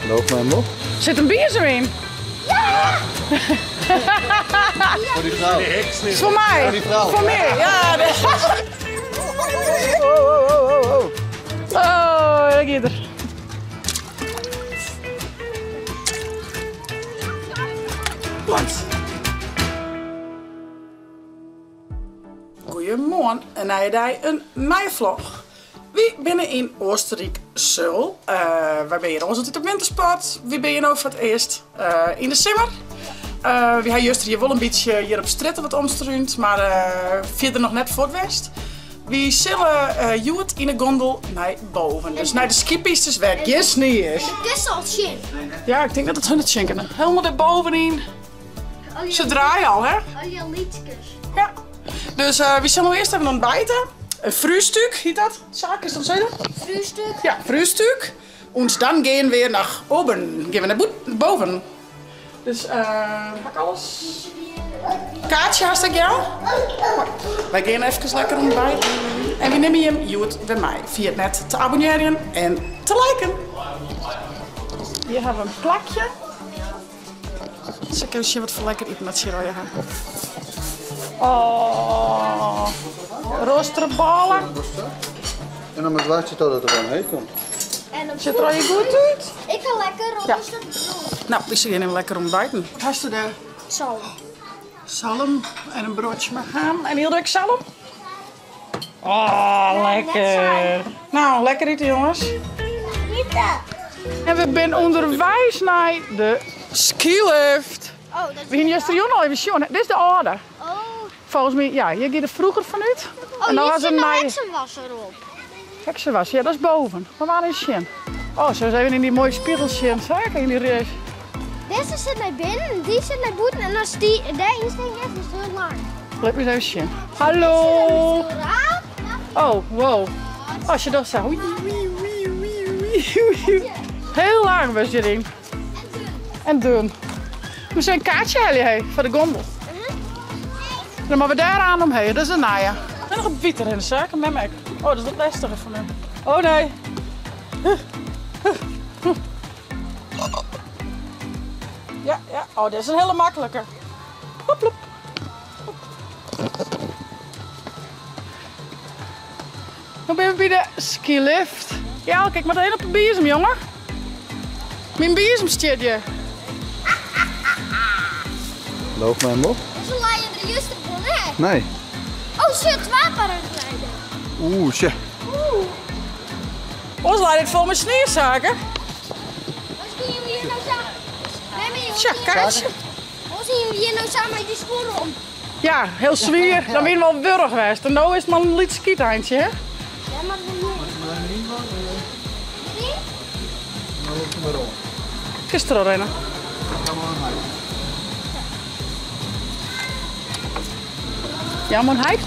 Loop maar op. Sit in biezem yn? Ja! Foar dy frou. Is foar my. Foar dy frou. Foar my, ja. Oh, oh, oh, oh, oh. Oh, daar giet er. Wat? Goeiemoarn, in nije dei, in nije vlog. Wy binne yn Oostenryk Söll. Wy binne hjir oars altyd op wintersport. Wy binne hjir no foar it earst yn de simmer. Wy ha juster hjir wol in bytsje hjir op strjitte wat omstrúnd, mar fierder noch net fuort west. Wy sille hjoed yn 'e gondel nei boven. Dus nei de skypistes wêr't gjin snie is. Kinst al sjen. Ja, ik tink dat it hun it sjen kinne. Helemaal dêr bovenyn. Se draaie al, hè? Al dy lytskes. Ja. Dus wy sille no earst even ontbijten. In frühstück hiet dat. Saak, is dat zo? Frühstück. Ja, frühstück. Und dan gean we nach oben. Gean we nei boven. Dus ha ik alles? Kaartsje hast ek, ja? Wy gean efkes lekker ontbijten. En wy nimme jim hjoed wer mei. Ferjit net te abonnearjen en te liken. Hjir ha we in plakje. Sil ik even sjen wat foar lekker iten dat se hjir allegear ha. Oh, roastere bôle. En dan moat wachtsje totdat er wer omheech komt. Sjocht der allegear goed út. Ik ha lekker roastere brood. Nou, wy sille even lekker ontbijten. Wat hast dêr? Zalm. Zalm en in broadsje mei ham. En hiel dik zalm? Oh, lekker. Nou, lekker ite jonges. En we binne ûnderweis nei de skilift. Oh, dat We hiene justerjûn al even sjoen. Dit is de âlde. Oh. Folgens my, ja, hjir gie er froeger fanút. Oh, En no hjir ha se sit in no nije heksenwasser op. Heksenwasser, ja, dat is boven. Maar waar is sjen? Oh, zullen we eens even yn dy moaie spiegel sjen, Saak, yn dy rêch. Dizze sit nei binnen, dy sit nei bûten en as dy dêr yn stean giet, is it hiel lang. Lit my eens even sjen. Hallo! Oh, wow. As je dat sa. Oei, oei, oei, oei, oei. Heel lang was je erin. En dun. We zullen een kaartje helje hey, foar de gondel. Dan moatte we dêr aan omheech, dat is de nije. En noch in witer in de saak, en mem ek. Oh, dat is wat lestiger foar mem. Oh nee. Ja, ja. Oh, dit is in hiele maklike. Hop, No binne we by de skilift. Jelke, ik moat even op de biezem, jonge. Myn biezem stiet hjir. Loop my op. Ze leien der juster wol net. Nee. Oh shit, twa paragliders. Oeh, shit. Oeh. Ons leit it fol mei sniesaken. Wat zien we hier nou samen? Tja, kaartsje. Hoe zien we hier nou samen met die schoenen om? Ja, hiel swier. Dan wiene we al wurch west. En no is it mar in lyts skyteintsje, hè? Ja, mar Kinst der al rinne. Ja, man, heit.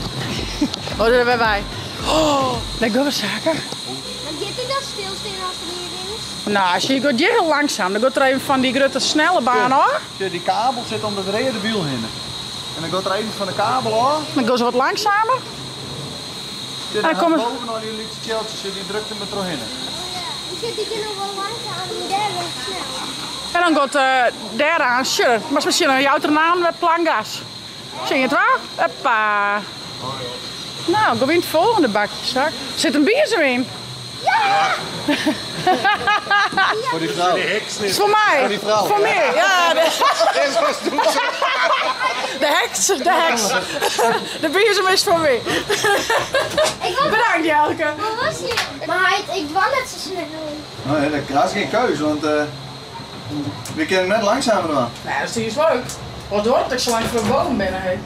Oh, dêr binne wy. Oh, dêr gean we saken. Maar giet hy dan stilstean as er hjir is? No, as je giet hjir hiel langsum. Dan giet er even fan dy grutte snelle baan ôf. Sjoch, dy kabel sit om dat reade wiel hinne. En dan giet er even fan de kabel ôf. Dan giet se wat langsumer. Sjoch, dan komt bovenal dy lytse tsjeltsjes, sjoch, dy drukt er mar trochhinne. Oh ja, sjoch, dy kinne wol langsaam en dêr wol snel. En dan giet dêr aan, sjoch, moatst mar sjen, dan jout er in aan wer plankgas. Sjen je it wa? Hoppa. Nou, go yn it folgjende bakje, Sak. Sit in biezem yn? Ja! Foar dy frou. Is foar my. Foar dy frou. Foar my, ja. De heks, de heks. De biezem is foar my. Bedankt, Jelke. Hoe was je? Maar heit, ik dwaan net sa snel. Nee, dat is gjin keus, want we kinne net langsumer dwaan. Nee, dat is leuk. Wat duorret it ek sa lang foar we boven binne, hé.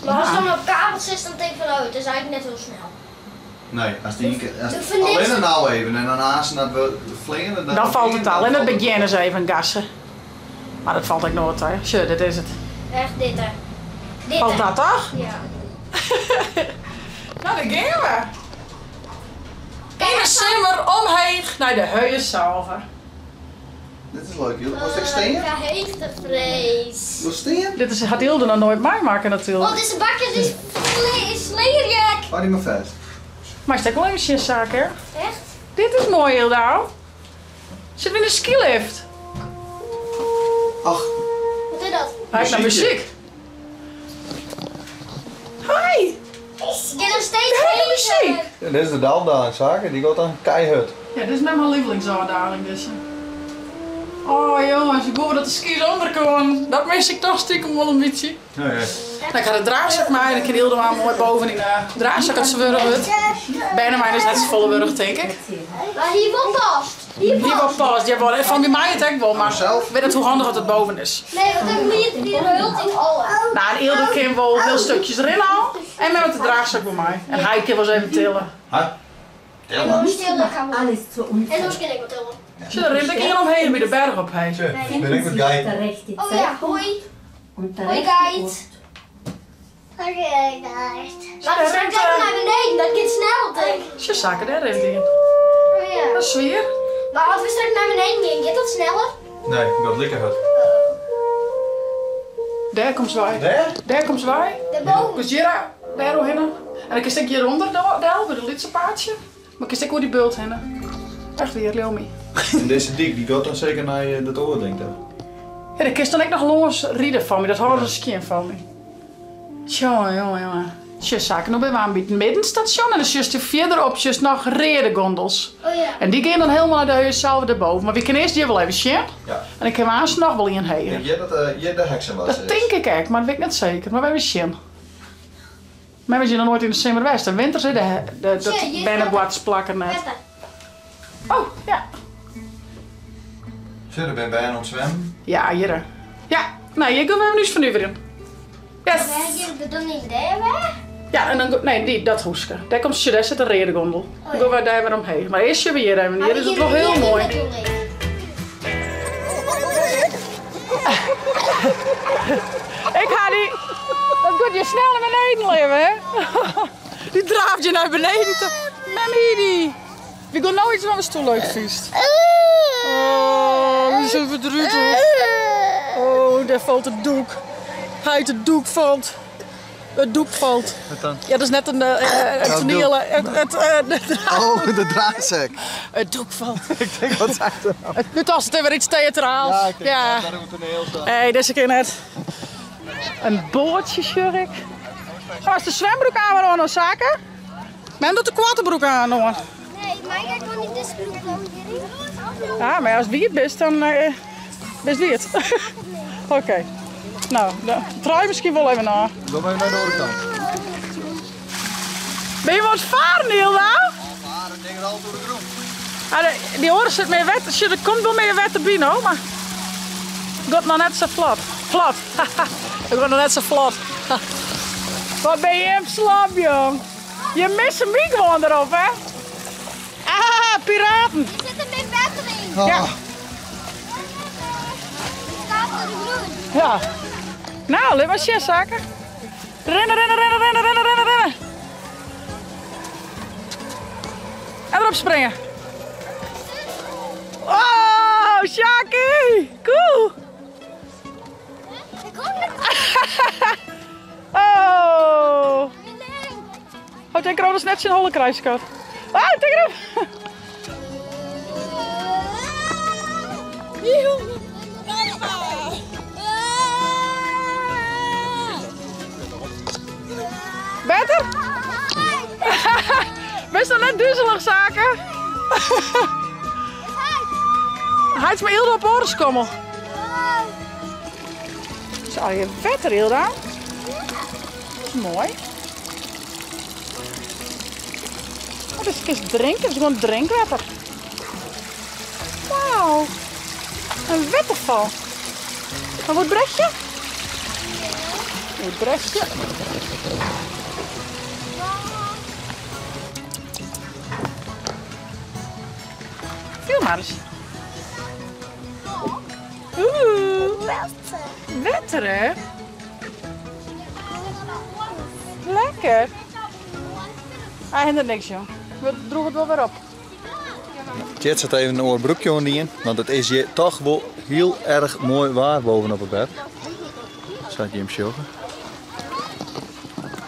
Maar as dan op kabels is, dan tink ik van oh, it is eigentlik net hiel snel. Nee, as dy ien kear, as allinne no even en dan aanst dat we fleane, dan falt it al. En it begjin is even gasse. Mar dat falt ek noait ta. Sjoch, dit is it. Echt dit hè. Dit Falt dat toch? Ja. No, dêr gean we. Yn de simmer omheech nei de Heuge Salve. Dit is leuk, Hilde. Wolst ek stean? Ik ha heechtefrees. Wolst stean? Dit is, hat Hilde noch noait meimakke natuerlik. Oh, dizze bakjes is slingerjek. Hâld dy mar fêst. Meist ek wol even sjen, Saak, hè? Echt? Dit is moai, Jildau. Sit we yn de skylift? Ach. Wat is dat? Hy is naar muzyk. Hi! Dit is steeds Daar de muzyk. Ja, dit is de daldaling, Sake. Dy giet dan keihurd. Ja, dit is net myn lievelingsôfdaling dizze. Oh jongens, ik hoop dat de skis ûnder koenen. Dat mis ik toch stiekem wol in bytsje. Ja, ja. Nou, ik ha de draachsek mei en dan kin Hilde maar moai boven yn de draachsek as se wurch wurdt. Bernewein is net safolle wurch, tink ik. Mar hy wol past. Hy wol past, jawol. En fan by my it ek wol, mar Zelf? wit net hoe handich oft it boven is. Nee, want dan gliidt it hier hieltyd alle. Nou, en Hilde kin wol hiel stukjes rinne al. En mem hat de draachsek wol mei. En hy kin wol ris even tille. Huh? En dan stille kan wel. En dan kin ik wol tille. Sjoch, der rint ek ien omheech by de berch op heech. Sjoch, bin ik met geit. Oh ja, hoi. Hoi geit. Hoi geit. Laat we straks even naar beneden, dat gaat snel denk ik. Sjoch, Sake, dêr rint ien. Oh ja. Dat is swier. Maar als we straks naar beneden gaan, gaat dat sneller? Nee, dat like hurd. Dêr komst wei. Dêr? Dêr komst wei. Dêrboven. Dus hjir, dêr oerhinne. En dan kinst ek hjirûnder del, by dat lytse paadsje. Mar kinst ek oer dy bult hinne. Echt wier, leau my. En dizze dyk, dy giet dan seker nei dat oare ding ta? Ja, dêr kinst dan ek noch lâns ride fan my. Dat hâlde se skjin fan my. Tjonge, jonge, jonge. Sjoch, Sake, no binne we aan by it middenstasjon en dan sjochst du fierderop sjochst noch reade gondels. Oh ja. En dy gean dan helemaal nei de Heussalve dêrboven. Mar wy kinne earst hjir wol even sjen. Ja. En dan kinne we aanst noch wol ien heger. Tink hjir dat hjir de Heksenwasser Dat is? tink ik ek, mar dat wit ik net seker. Mar we even sjen. Mem is hjir noch noait yn de simmer west en winters is de, de, dat berneboartersplak net. Oh, ja. Sjoch, der binne bern oan it swimmen. Ja, hjir. Ja, no, hjir gean we even ús fernuverjen. Yes. Wêr gean we dan yn dêr wer? Ja, en dan, nee, dy, dat húske. Dêr komt, sjoch, dêr sit de reade gondel. Dan gean we dêr wer omheech. Mar earst sjogge we hjir even. Hjir is it wol hiel moai. Ik ha dy. Dat giet je snel nei beneden libben, hè? Dy draaft je nei beneden ta. Mem dy. Wy gean no iets wat watsto leuk fynst. Oh, wie zo verdrietig. Oh, dêr falt it doek. Heit, it doek falt. It doek falt. Wat dan? Ja, dat is net in Welk toaniel. doek? Het, Oh, de draachsek. Het doek falt. Ik denk, wat zei er nou? Het, nu was het weer iets theatraals. Ja, ik denk Ja. dat daar een toneel staat. Nee, deze keer net. Een bootje, sjoch ik. Oh, is de zwembroek aan maar oan, Sake? Men doet de korte broek aan, hoor. Nee, maar ik kan niet deze broek aan. Ja, maar als wie het bist, dan bist wie het. Oké. Nou, dan trui misschien wel even na. Dan ben je naar de andere kant. Ben je wat varen, Hilda? Maar dat ding al door de grond. Ah, die oren zit meer wet. Shit, er komt wel meer wet erbij, nou, maar het gaat nog net zo vlot. Vlot. Het gaat nog net zo vlot. Wat ben je hem slap, jong. Je mist hem gewoon erop, hè? Ah, piraten. Er zit er meer water in. Ja. Het staat door de grond. Ja. Nou, laat maar zien, zaken. Rennen, rennen, rennen, rennen, rennen, rennen, rennen. En erop springen. Oh, Shaki! Cool! Ik kom niet. Oh! Oh, denk erop, dat is net zijn holle kruiskat. Ah, denk erop! Beter? Best nog net duizelig, zaken. Hij is maar Hilda op orenskommel. Is al je vetter, Hilda? Dat is mooi. Oh, dit is drinken. Het is gewoon drinkwater. Wauw. Een wetterval. Maar wordt Brechtje? Wordt Brechtje. Viel maar eens. Oeh. Wetter, hè? Lekker. Hij hindert niks, joh. We droegen het wel weer op. Jet zet even een oerbroekje aan in, want het is hier toch wel heel erg mooi waar bovenop het bed. Zat je hem sjoggen.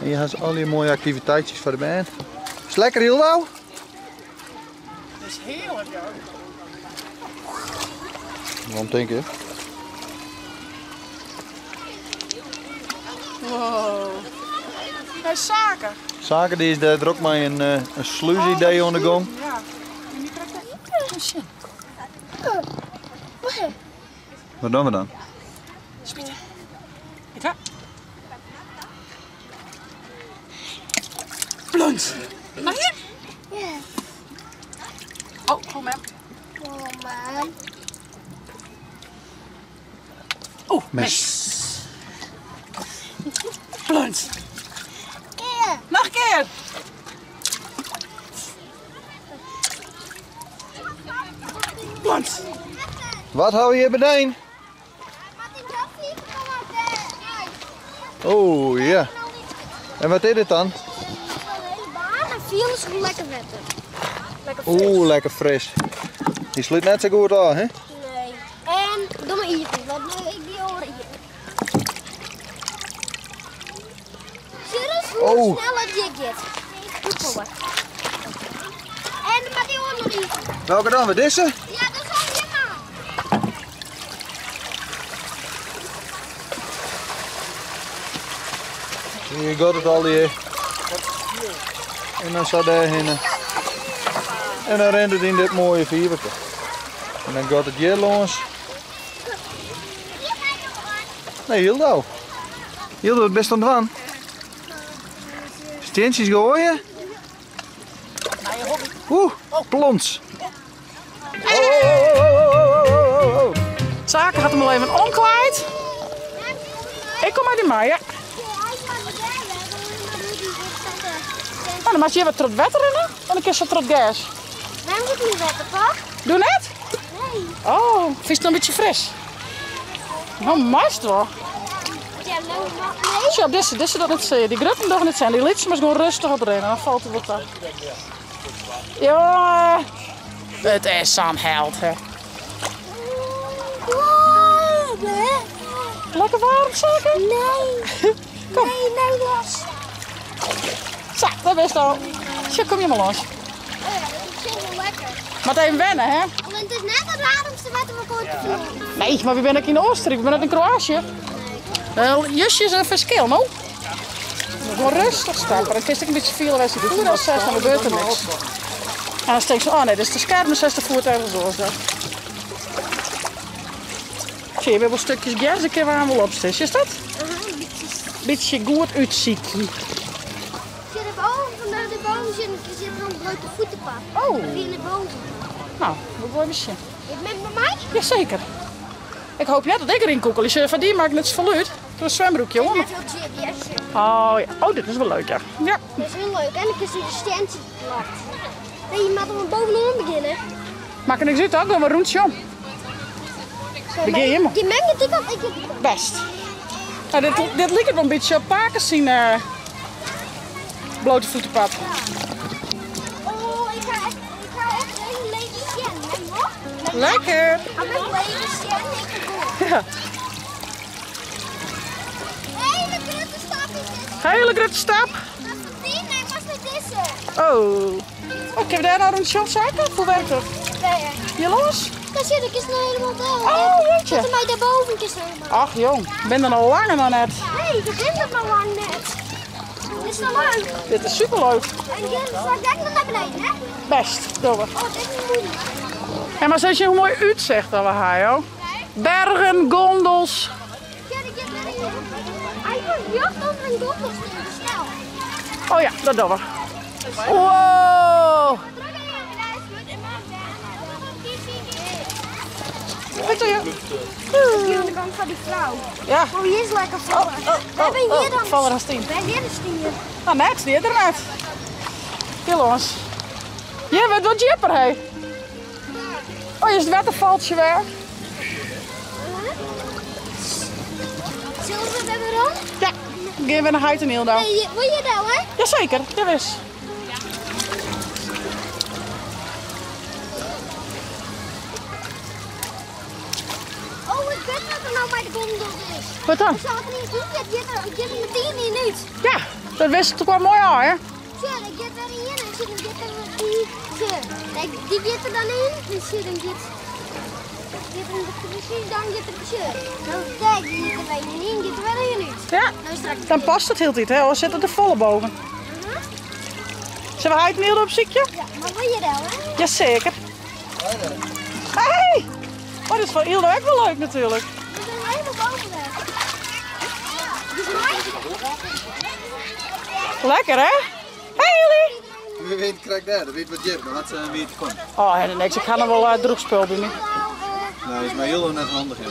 En je hebt al die mooie activiteitjes voor de band. Is het lekker, Hildo? Het is Heerlijk, ja. Waarom denk je? Wow. Hey, Sake. Sake die is daar druk met een sluis-idee aan de gang. Ja. En die krijgt echt een zin. Wat doen we dan? Spieten. Ja. Blunt. Naar hier? Ja. Oh, kom maar. Oh man. Oh, mis. Blunt. Keer. Nog een keer. Blunt. Wat hou je beneden? Oh ja. En wat is dit dan? Een hele baan en viel is gewoon lekker wetter. Lekker fris. Oeh, lekker fris. Die sluit net zo goed aan, hè? Nee. En doe maar hier, want nu ik die hoor hier. Zie je eens hoe Oh. snel het je gaat? Goed voor. En maar die hoor nog niet. Welke dan? Wat is ze? Ja, dat is al helemaal. Hier gaat het al hier. En dan zat daar heen. En dan rent het in dit mooie vierke. En dan gaat het hier langs. Nee, Hildo. Hildo, het best aan het doen. Steentjes gooien. Oeh, plons. Oh, oh, oh, oh, oh, oh, oh. Sake gaat hem al even omkleed. Ik kom uit de Maya. Nou, dan mag je wat trot water in, en dan kun je zo trot gas. Waarom zit niet water, toch? Doe net? Nee. Oh, vind je het nog een beetje fris? Nou, mast wel. Ja, nou, maar nee. Zo, deze dat niet zien. Die grutten nog niet zijn. Die liet ze maar gewoon rustig op rennen. Dan valt het wat af. Ja, het is zo'n held, hè. Wow, hè? Lekker warm, zeker? Nee. Kom. Nee, nee, los. Zo, dat is het al. Zo, kom je maar los. Oh ja, dat is wel lekker. Maar even wennen, hè? Alleen het is net het warmste water wat ik ooit te voelen. Nee, maar we zijn ook in Oostenrijk, we zijn net in Kroatië. Wel, justjes is een verschil, no? Gewoon rustig stappen. Dan kun je een beetje veel als je voet als zes, dan gebeurt er niks. En dan steek ze, oh nee, dit is te scherp, maar 60 voet ergens zoals dat. Zie je, we hebben stukjes gas, ik heb waar wel op zit. Is dat? Aha, een beetje. Beetje goed uitziet. Zit er boven, naar de boom zit, zit er een blote voetenpad. Oh. Dan weer naar boven. Nou, dat wordt misschien. Je bent met mij? Jazeker. Ik hoop net dat ik erin koekel. Is van die maakt net zo uit. Door een zwembroekje, hoor. Net heel GPS. Oh ja. Oh, dit is wel leuk, ja. Ja. Dat is heel leuk. En ik is die steentje plat. Nee, je moet er bovenop beginnen. Maak er niks uit, hoor. Doe maar rondje om. Begin je maar. Die mengt ik al. Ik Best. Nou, dit lijkt wel een beetje op Pakers zien blote voetenpad. Ja. Oh, ik ga echt een leven zien. Hoor. Lekker. Ik ga leven zien. Ik kom. Ja. Hele grote stap is dit. Hele grote stap. Dat is die, nee, pas met deze. Oh. Oh, kunnen we daar nou een shot zaken? Hoe werkt dat? Daar. Je los? Daar zit ik, is nou helemaal dood. Oh, jeetje. Tot mij daarboven is helemaal. Ach jong, ik ben er al langer dan net. Nee, dat ben er al lang net. Dit is al leuk. Dit is superleuk. En hier zal ik nog naar beneden, hè? Best, door. Oh, dit is moeilijk. Ja, maar zoals je hoe mooi uitzicht dat we hebben, joh. Bergen, gondels. Ja, ik heb Hij wordt jacht over een gondel snel. Oh ja, dat doen we. Wow. Victor, ja. Hier aan de kant van die vrouw. Ja. Oh, hier is lekker vol. Oh, oh, oh, ik val er als tien. Wij hier is tien. Nou, net, die is er net. Hier langs. Je bent wat jipper, hé. Oh, hier is het watervaltje weer. Zullen we weer rond? Ja, dan gaan we naar Huid en Hildo. Nee, wil je dat, hè? Jazeker, jawis. Oh, ik weet wat er nou bij de gondel is. Wat dan? Er staat er niet goed, je hebt er meteen in uit. Ja, dat wist ik toch wel mooi al, hè? Sjoch, der giet wer ien en sjoch, dan giet er dy, sjoch, dy giet der dan yn en sjoch, dan giet, giet er presys, dan giet er, sjoch, dan dêr giet der wer ien yn, giet der wer ien út. Ja, dan past it hieltyd, hè, oars sit it der folle boven. Sille we heit Nielde opsykje? Ja, mar wol hjir del, hè? Jaseker. Hey! Oh, dit is foar Yldo ek wol leuk natuerlik. We zijn helemaal boven weg. Dus Lekker hè? Hey jullie! Wie weet krijgt daar, dat weet wat Jip, dan had ze een weer te komen. Oh, en niks. Ik ga nog wel droeg spul bij me. Nee, is maar heel net handig in.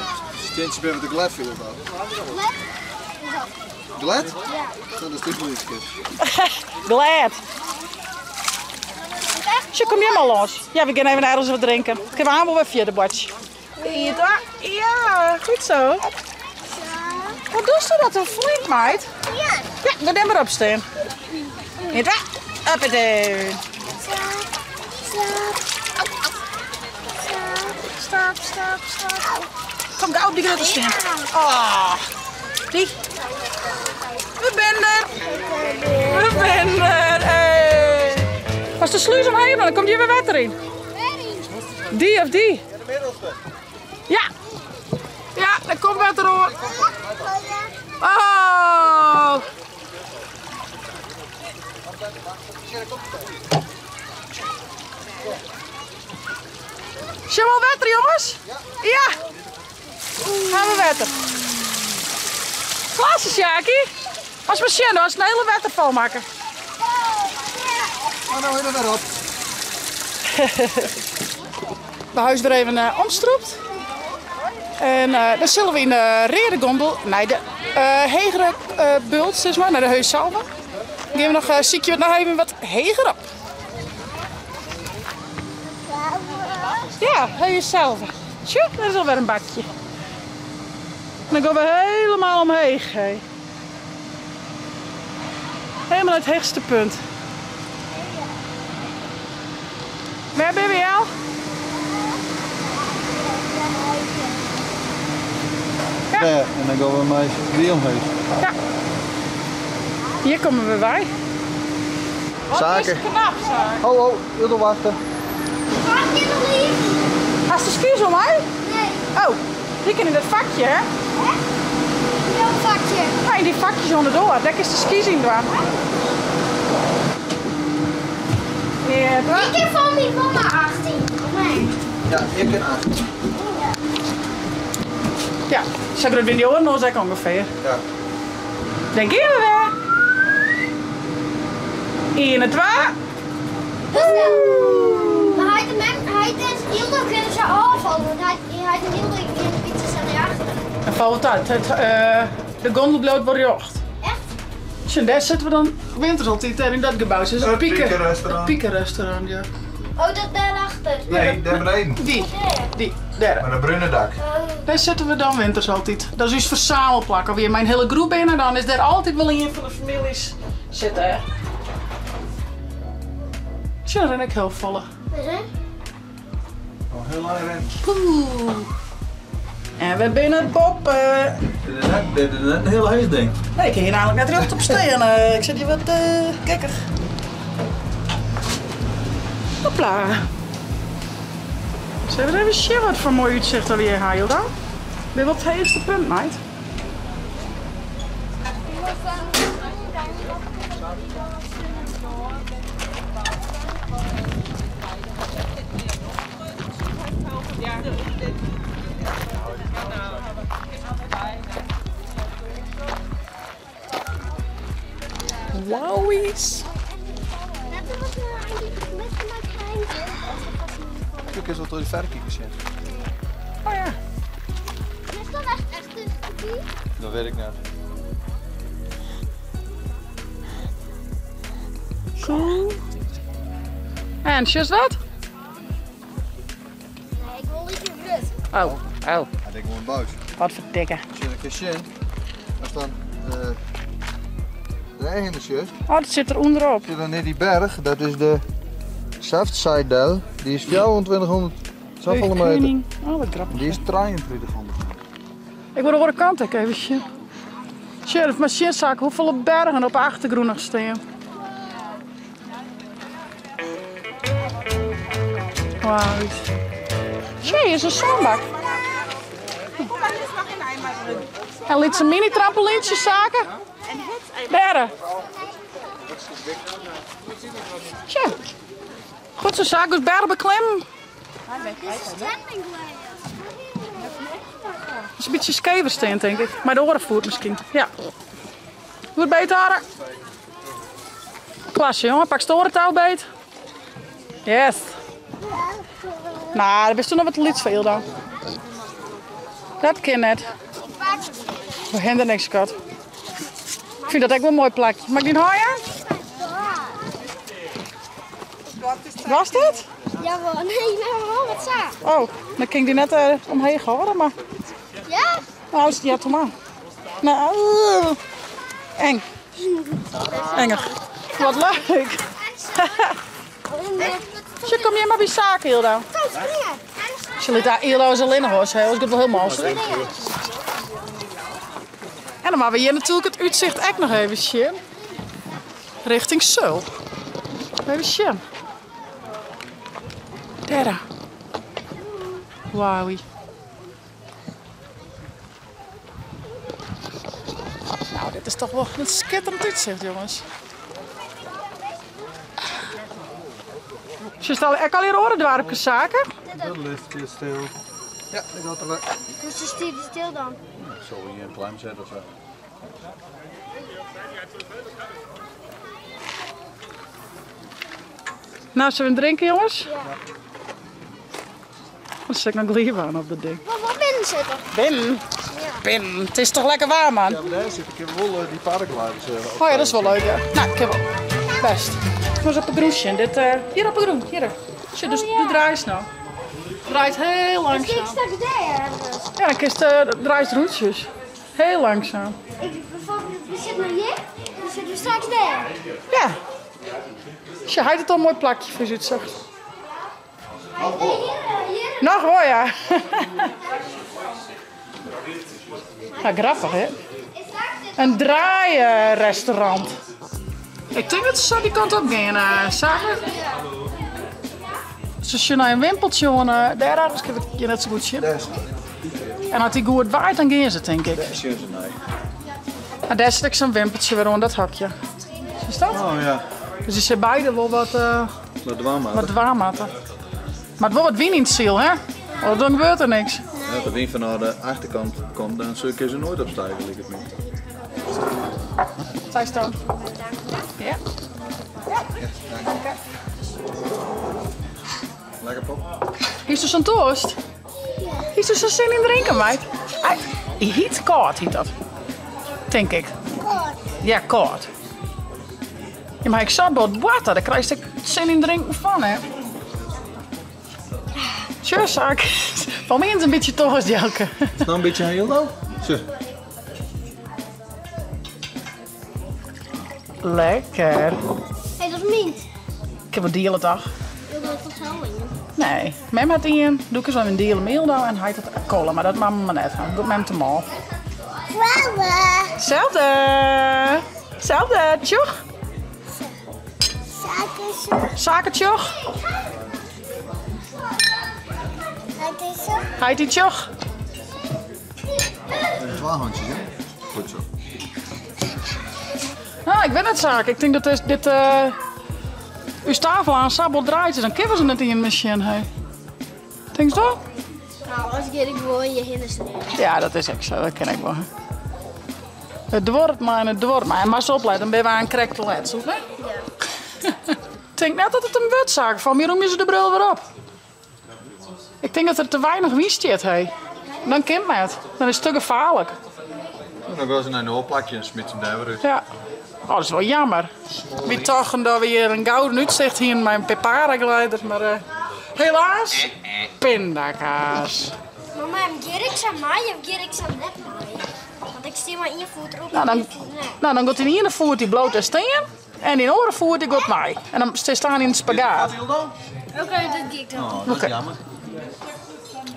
Steentje ben met de glad viel al. Glad? Ja. Dat is dit moeilijk. Glad. Zo, kom je maar los. Ja, we gaan even ergens wat drinken. Ik heb allemaal weer via de badje. Ja, goed zo. Wat doe ze dat een flink, meid? Ja. Ja, we nemen maar opstaan. Ja, Hoppatee. Stap, stap, stap. Kom gauw op die grote steen. Oh, die. We zijn er. We zijn er. Hey. Als de sluis omheen, dan komt hier weer water in. Die of die? Ja, de middelste. Ja. Ja, daar komt water hoor. Oh. Zullen we al water, jongens? Ja. Gaan we water. Klasse, Sjaki. Als we zien, als een hele waterval maken. Oh, nou weer weer op. De huis weer even omstroept. En dan zullen we in de rode gondel naar de hegere bult, zeg maar, naar de Heus Salve. Dan gaan we nog ziekje wat nog even wat heger op. Ja, Heus Salve. Tjoe, daar is alweer een bakje. En dan gaan we helemaal omheen. Hè. Helemaal het hoogste punt. Waar ben je al? Ja. Ja, en dan gaan we maar die omheen. Ja. Hier komen we bij. Wat Zaken. is knap, zaak. Oh, oh, wil wachten. Wacht je nog lief? Hast de skis om mij? Nee. Oh, die kunnen in dat vakje, hè? Welk vakje? Ja, in die vakjes onderdoor. Daar is de skis in doen. Ja, toch? Ik heb van die van maar 18. Nee. Ja, ik ben 18. Ja, zo groot zijn die oren nog ook ongeveer. Ja. Denk je weer? 1 en 2. Maar hij hij is heel kunnen ze afvallen. Want hij hij is heel in de pizza staan erachter. En valt het uit. De gondel bloot wordt jocht. Echt? En daar zitten we dan winters altijd daar in dat gebouw. Dus het Het piekenrestaurant. Het piekenrestaurant, ja. Oh, dat daarachter. Nee, daar beneden. Die, Daar. die, daar. Met een bruine dak. Daar zitten we dan winters altijd. Dat is ons verzamelplak. Of je mijn hele groep binnen, dan is daar altijd wel een van de families zitten. Tja, daar ben ik heel volle. Al heel lang rennen. Poeh. En we binnen poppen. Dit is net, dit is net een heel heus ding. Nee, ik kan hier namelijk net recht op staan. Ik zit hier wat kikker. Hopla. Zullen we even zien wat voor mooi uitzicht er hier haal dan? Ben wat het eerste punt, meid? Wowies. Dat was eigenlijk met mijn Ik is wel door die verrekijker zitten. Oh ja. Is dat echt echt een gebied? Dat weet ik net. Zo. En, is dat? Nee, ik wil liever rust. Oh, oh. Hij denkt gewoon een buis. Wat verdikken. Als je als dan de eigen shirt, Oh, dat zit er onderop. zit dan in die berg, dat is de Saftsijdel, die is 2400 zoveel meter. Oh, wat grappig. Die is 2300. Ik word over de kant, ik even zien. Sheriff, maar shit, hoeveel bergen op de achtergrond nog staan. Wauw. Tsjee, is in sânbak. En lytse mini-trampolintjes, Sake. Dêr. Tsja. Goed zo, Sake. Goed berch beklimmen. Dat is in bytsje skever stean, tink ik. Mei de oare foet miskien. Ja. Goed beet hâlde. Klasse, jonge. Pakst de oare tou beet. Yes. Nou, dan bist du noch wat te lyts foar Ilda. Dat kin net. We hawwe der niks, skat. Ik fyn dat ek wol in moai plakje. Mei ik dyn hân jaan? Was dit? Jawel, nee, nou, wat sa. Oh, dan kin ik dy net uh, omheech hâlde, mar... Ja? Nou, ja, toch maar. Nou, uh, eng. Enger. Wat leuk. Sjoch, kom hjir mar by Sake, Hilda. Se lit daar Hilda is allinnich hoor, se is wel helemaal. En dan moatte we hjir natuerlik it útsicht ek noch even sjen. Richting Söl. Even sjen. Dêr. Wowie. Nou, dit is toch wel een skitterend útsicht, jongens. Sjochst al ek al hjir oare doarpkes, Sake? Dat ligt hier stil. Ja, ik had er Dus ze stiet stil dan? Ik zal hier een klem zetten of zo. Nou, zullen we drinken, jongens? Ja. Dan zit ik nog glibaan op dat ding. Wat wat binnen zitten? Binnen? Ja. Binnen. Het is toch lekker warm, man? Ja, maar daar zit ik wel eh, die paragliders. eh, Oh ja, dat is wel leuk, ja. Nou, ik heb wel. Best. Ik was op het groensje. Dit, eh, hier op het groen, hier. Zie, dus Oh, ja. de draait nou. Draait heel Dus ik langzaam. straks daar ergens. Ja, dan kist, uh, draait rondjes. Heel langzaam. Ik, bijvoorbeeld, we zitten nu hier, dan zitten we straks daar. Ja. Dus je houdt het al een mooi plakje voor zoiets. Nee, hier, eh, hier. Nog wel, ja. Nou, grappig, hè? Is straks dit. Een draairestaurant. Ik denk dat ze zo die kant op gaan, eh Sager. Ze zien naar een wimpeltje, jongen. Daar ergens kan ik je net zo goed zien. Daar is En als die goed waait, dan gaan ze, denk ik. daar zien ze nee. En daar zit ik zo'n wimpeltje weer onder dat hokje. Is dat? Oh ja, Dus die zijn beide wel wat, eh dat dwaan maar. wat dwaarmatten. Maar het wordt wat wien in het ziel, hè? Want dan gebeurt er niks. Ja, als de wind van de achterkant komt, dan zul ik ze nooit opstijgen, lijkt het me. Zij staan. Ja. Lekker pop. Hier is zo'n toast. Hier is zo'n zin in drinken, meid. Ai, Heat koud heet dat. Denk ik. Kort. Ja, koud. Ja, maar ik zat wat water, daar krijg ik zin in drinken van, hè. Tjus, Zaak. Van mij is een beetje toch als Jelke. Is het nou een beetje heel dan? Zo. Lekker. Hé, dat is mint. Ik heb wat dealen toch? Ik wil toch zo in. Nee, mem had een, doe ik eens wel een dealen meel nou en hij had het kolen, maar dat mag maar net gaan. Goed mem te mal. Vrouwen. Zelfde. Zelfde, tjoch. Zaken. Zaken tjoch. Het is zo. Hij die tjoch. Twee handjes, hè? Goed zo. Nou, ik ben het zaak. Ik denk dat dit, dit eh, uw tafel aan sabbel draait, dan kippen ze net in een machine. Hey. Denk je dat? Nou, als ik ik wil je hindernis nemen. Ja, dat is ook zo. Dat ken ik wel. Het wordt maar en het wordt maar. En maar eens opletten, dan ben je aan een krek te let, zo, hè? Ja. Ik denk net dat het een wutzaak van. Waarom je ze de bril weer op? Ik denk dat er te weinig wiest zit, hé. Dan kind het. Dan is het te gevaarlijk. En dan gaan ze naar een oorplakje en smit ze hem daar weer uit. Ja. Oh, dat is wel jammer. We tochten dat we hier een gouden uitzicht hier in mijn paraglider, maar eh, helaas, pindakaas. Mama, heb Gerrit aan mij of Gerrit aan net mij? Want ik zie maar één voet erop. Nou, dan, nou, dan gaat die ene voet die bloot en steen en die andere voet die gaat mij. En dan ze staan in het spagaat. Oké, dat ik dan. Oh, dat is Oké. jammer.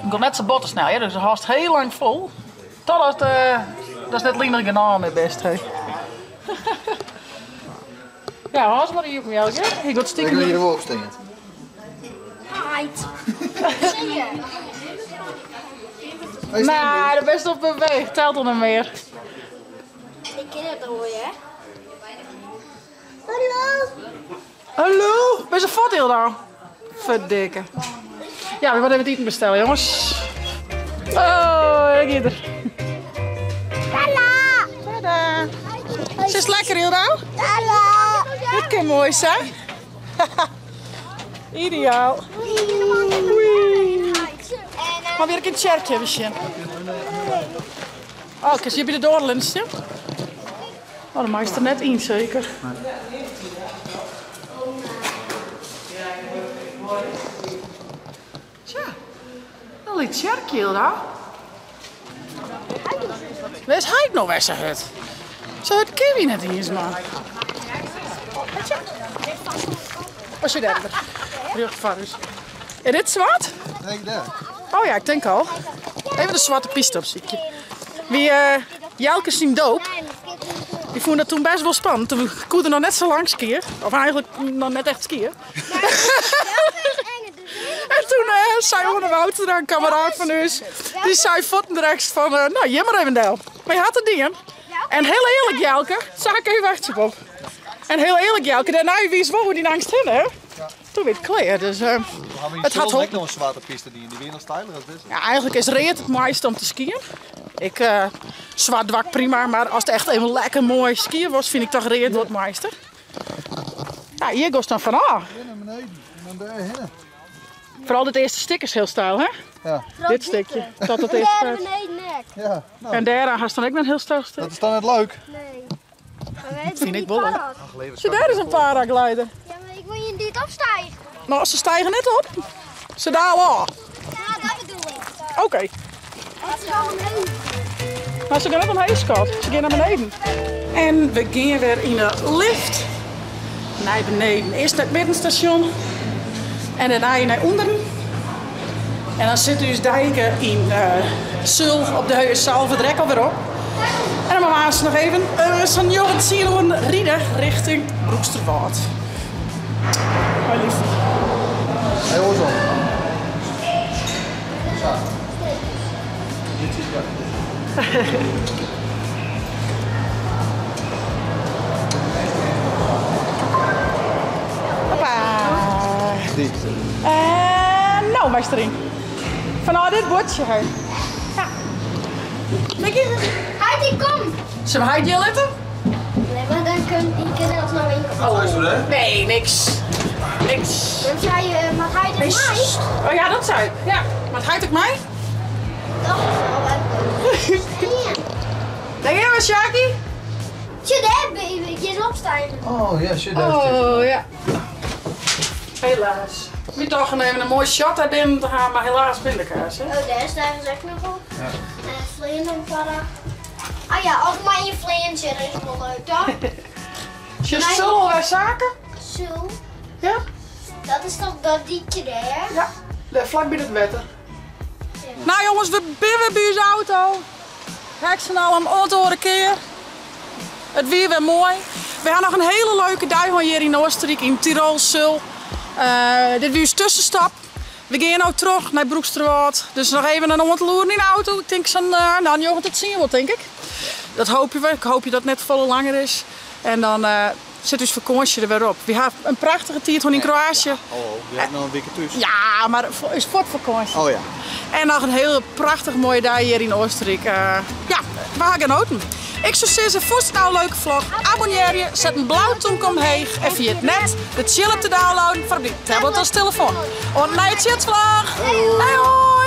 Ik gaat net zo botten snel, hè, dus de haast heel lang vol. Totdat, eh dat is net liener genomen met best, hè. ja, haast maar hier op mij, hè. Ik gaat Ik stiekem... wil hier wel opsteken. Right. Nee, dat bist op beweeg. Telt al net mear. Ik kin it al, hè. Hallo. Hallo. Ben je fuort dan? Verdikke. Ja, we moeten even het eten bestellen, jongens. Oh, ik er. Tada. Tada. Is het lekker, Hilda? Tada. Dit kan mooi zijn. Ideaal. Oei. Maar weer een tjerkje misschien. Oh, kun je bij de doorlens, ja? Oh, dan mag je er net in, zeker. Tja, een liet tjerkje, Hilda. Waar is hij nog weg, zijn hut? Zo het ken je net eens, man. Was je daar? Rugvarus. Is dit zwart? Nee, daar. Oh ja, ik denk al. Even de zwarte piste op ziekje. Wie Jelke zien doop, die vond dat toen best wel spannend. Toen koerde nog net zo lang skiën. Of eigenlijk nog net echt skiën. En toen zei Orne Wouter, een kameraad van ons, die zei voetendrechts van, nou, je maar even deel. Maar je had het ding. En heel eerlijk, Jelke, zag ik even wachten op. En heel eerlijk, Jelke, daarna wie is wel die angst in, hè? Toen werd het klaar, dus het had ook nog een zwarte piste die die weer nog steiler als dit. Ja, eigenlijk is reet het mooiste om te skiën. Ik zwart dwak prima, maar als het echt even lekker mooi skiën was, vind ik toch reet het mooiste. Ja, hier gaat dan vanaf. Hier naar beneden en dan daarheen. Vooral dit eerste stuk is heel stijl, hè? Ja. Dit stukje, tot het eerste Daar punt. beneden nek. Ja, nou, En daar gaat dan ook met een heel stijl stuk. dat is dan net leuk. Nee. Maar Vind ik wel leuk. Ach, leven, Zie, daar is een paraglider. Ja, maar ik wil je niet opstijgen. Nou, ze stijgen net op. Ze dalen af. Ja, dat bedoel ik. Oké. Het is al omheen. Maar ze gaan net omheen, schat. Ze gaan naar beneden. En we gaan weer in de lift. Naar beneden. Eerst naar het middenstation. En daarna naar onderen. En dan zit dus dijken in Zul op de Heuwe Salverdrek alweer op. En dan maar ze nog even zo'n jongen zien rijden richting Broeksterwâld. Hoi lief. Hey, hoor zo. Zo. Dit is ja. Hoppa. Die. En nou, meesterin. Van dit bordje hè. Ja. Kijk hier. Heidi, kom. Zullen we Heidi letten? Nee, maar dan kun je er alsnog in komen. Oh. Nee, niks. Niks. Dan zei je, maar Heidi Nee, mij? sst. Oh ja, dat zei ik. Ja, maar het Heidi ook mij? Dat is wel leuk. Denk jij maar, Shaki? Tje, daar baby, je is opstijgen. Oh ja, shit, daar is het. Oh ja. Helaas. We dachten even een mooi shot daar binnen te gaan, maar helaas pindakaas, hè? Oh, daar stijgen ze ook nog op. Ja. En vleien een para. Ah ja, als maar in je vleien zit, is wel leuk, toch? Just zullen wij zaken? Zo. Ja? Dat is toch dat dietje daar? Ja. Daar vlak bij het wetter. Nou jongens, we zijn bij onze auto. Heksen al een auto een keer. Het weer weer mooi. We hebben nog een hele leuke dag hier in Oostenrijk, in Tirol, Zul. Dit is tussenstap. We gaan nou terug naar Broeksterwâld. Dus nog even een ontloeren in de auto. Ik denk zo'n, nou, jongen, dat zien we wel, denk ik. Dat hoop je wel. Ik hoop je dat het net volle langer is. En dan zit dus vakantie er weer op. We hebben een prachtige tijd in Kroatië. Ja, oh, we hebben nog een weekje thuis. Ja, maar is voor vakantie. Oh ja. En nog een hele prachtig mooie dag hier in Oostenrijk. Ja, we gaan genoten. Ik zou zeggen, vond het nou een leuke vlog? Abonneer je, zet een blauw toenk omheen en via het net de chill op te downloaden voor op die tablet als telefoon. En naar je vlog. Hey hoi!